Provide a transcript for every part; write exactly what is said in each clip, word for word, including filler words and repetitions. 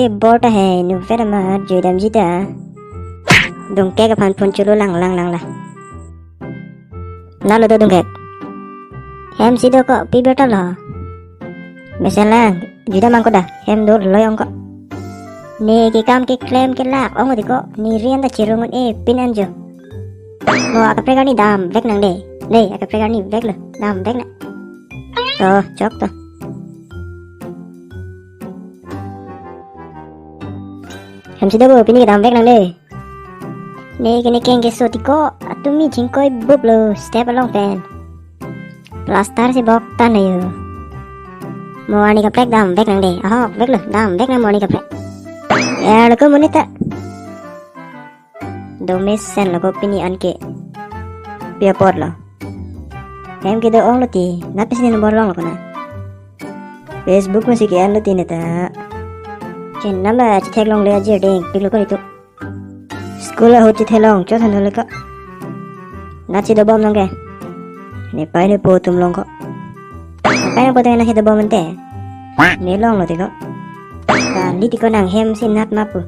Bor ta he, nu vet amat jui damji ta. Dungkek aphan phone cholo lang lang lang la. Nalo do Dungkek. Hem si do ko, pi birta lo. Mesen lang, jui dam ang ko da, hem do loi ong ko. Ne kekam keklem kelak ong di ko, ne rian ta chirungun e pin anjo. Mo akaprek arni damvek nang de. De, akaprek arni vek lo, damvek nang. To, chok to. Hem si do bo, pini ke damvek nang de. Ne kene keng keso ti ko, atumi chingkoi bup lo, step along pen. Plaster si bok tan ayo. Mo arni kaprek damvek nang de, ahokvek lo, damvek nang mo arni kaprek. Er lo ko monit ta. Domesen lo ko pini an ke. Pi apot lo. Hem kedo ong lo ti, nat pesi ne bor long lo ko na. Facebook ma si ke-en lo ti ne ta. Chenam ba chethek longle ajir ding, pik lo ko itum. School ahut chetheklong chot han lo ko. Nat si dobom long ke. Nepei nepo atum long ko. Nepei nepo atum nat si dobom ante. Ne long lo ti ko. Kali ti ko nang hem si nat ma pu.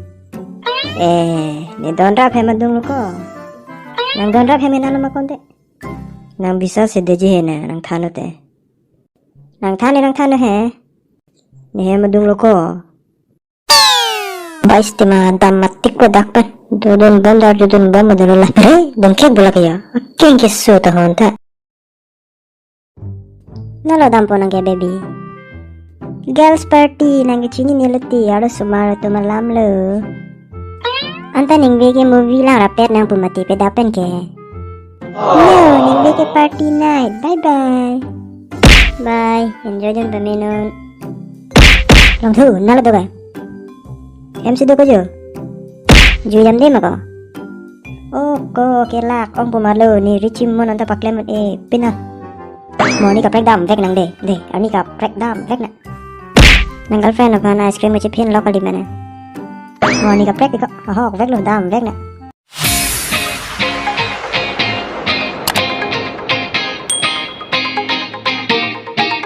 Eh, ne don rap hem adung lo ko. Nang don rap hem ena lo ma ko ante. Nang bisa si deji he na, nang than lo te. Nang than le, nang than lo he. Ne hem adung lo ko. Bai stima dam matik ko dak pen. Dodun bom dar dodun bom dolo la. Re, Dungkek bulak ya. Keng keso ta hon ta. Nalo dampo nang ke baby. Girls party nang ke chinine lo ti, aro sumar atum alam lo. Anta ningve ke movie lang rapet nang pu mati pe dapen ke. No, ningve ke party night. Bye bye. Bye, enjoy dun pamenon. Longthu, nalo do ke. Hem si do ko jo. Jui dam de ma ko. O ko kelak ong pu ma lo, ne richimon anta paklem e pin a. Mo arni kaprek damvek nang de, de, arni kaprek damvek nang. Nang girlfriend aphan ice cream kachephin lo kali mane. Mo arni kaprek di ko, ahokvek lo, damvek nang.